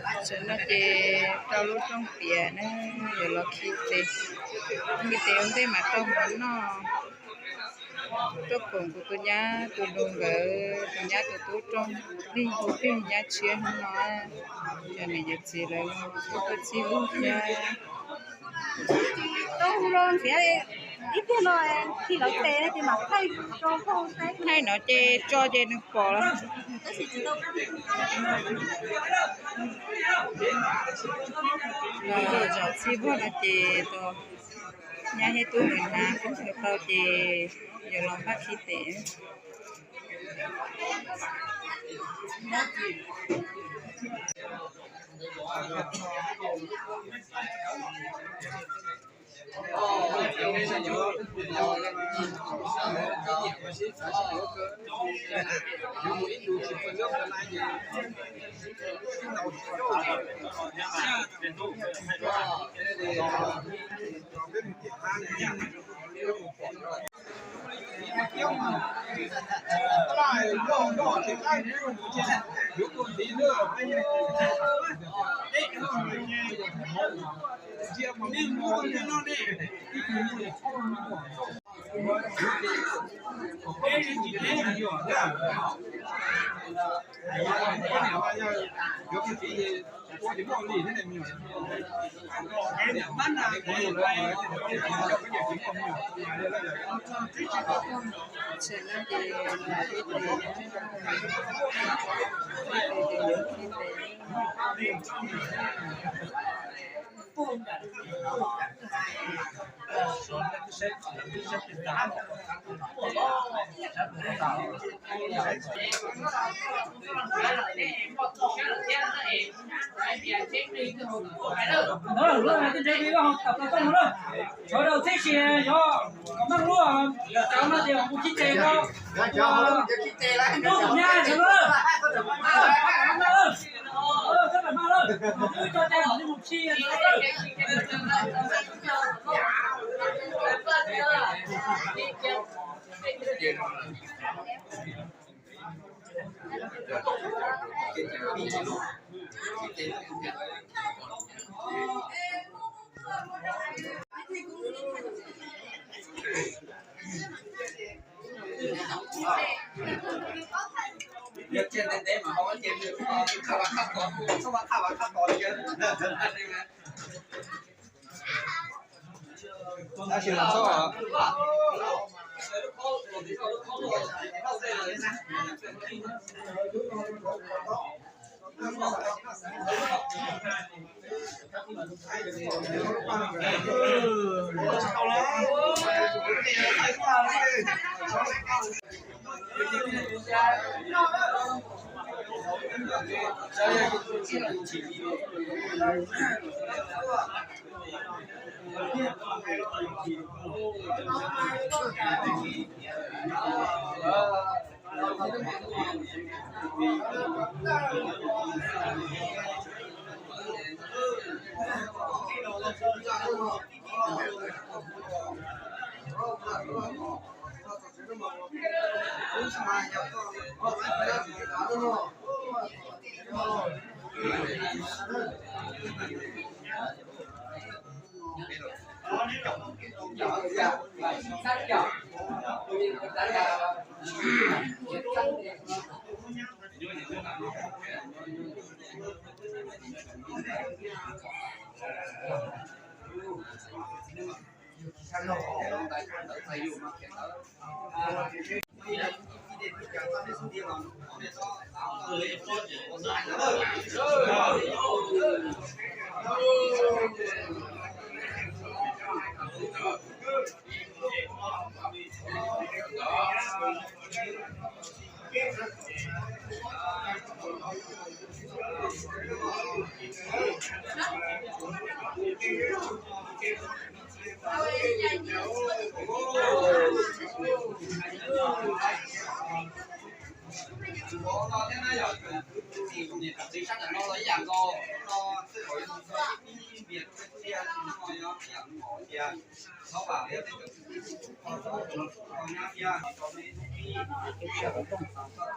Tam sim no ces rau lub rooj tiav na, yuav los khi tes. Khi tes ua ntej mas rau mov noj. Tuaj koom kuv tus nyab tus nus nkawd, tus nyab tus tub rooj, lig hu plig nyab tshiab hnub no. Cov niam cov txiv lawv tuaj txhij vog thiab. Thaij no ces tso ces nws pom lawm. Los zaum txhij vog no ces tus nyab thiab tub nkawd hnav khaub ncaws tau ces yuav los npaj khi tes. Sawv daws txhib si yog kom meej lub, cov no ces mus khi tes ko. Tub tus nyab sawv daws, txhob pam maj lawm, twb tso cai kom nej mus khi.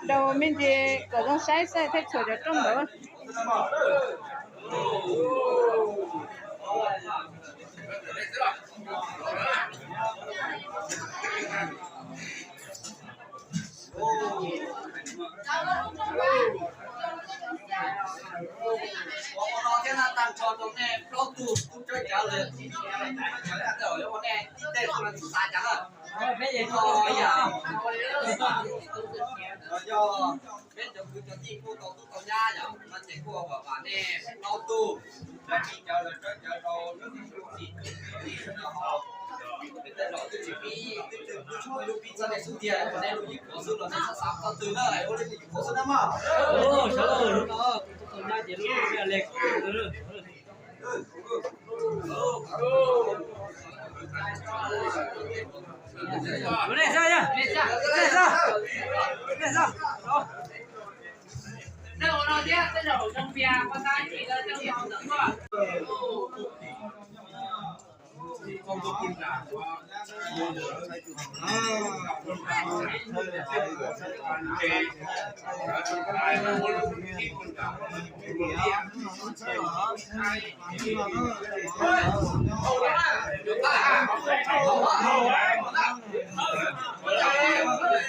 Rau me ntsis kom zoo saib xwb thiab tshuam cov rooj ntawd. Thiab tag nrho rau nej plaub tug tub tsawb cawv lawm, nej tib teg xwb no tsis xav cas na. Yog peb cov kwv cov tij kuj tau tub tau nyab yom, no ces kuj vam vam nej plaub tug tub tsawb cawv lawm, tsawb cawv rau lub txiv no ho. Tej zaum twb tsis pib, twb tsis pib txog nej xub tiag, nej lub yim puav xwb los nej xav xav txog twg na, ua li yim puav xwb na mog. Sawv daws, lub no kuv tub tau nyab ces lub no li. Tus tub ces, tus nyab ces,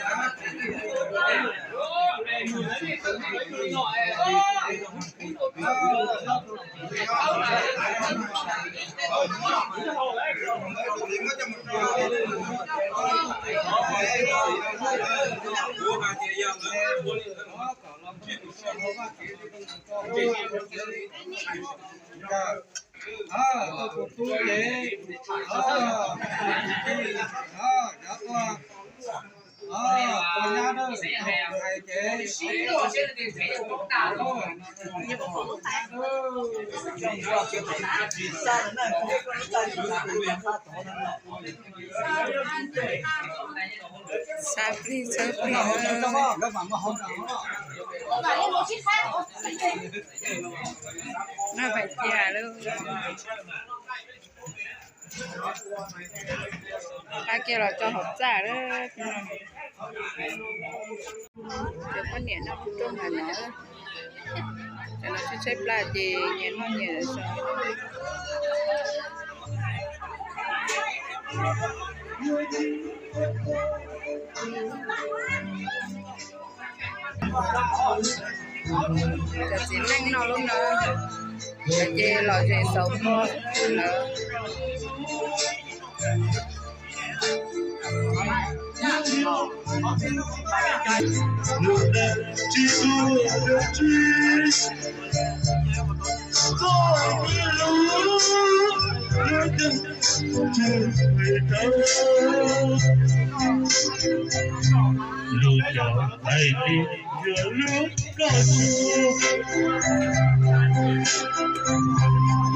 xav plig xav plig. No pais cia lawm. Pab kiag los tso hauv txaj lawm. Cov poj niam noj kuv rooj ntawm no. Cov no tshaib tshaib plab ces nyias noj nyias zog. Cov txiv neej noj lub no, cov ces lom zem xauv pog lawm. Lub cov hais tias yog lub koj tug, lub siab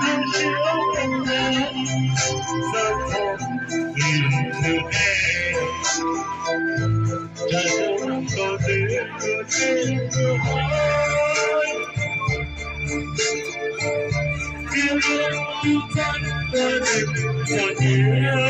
xav txog vim yog nej, tsa zoo tau tes ua tej ua hais, thiab lub tub txab ua tej txom nyem.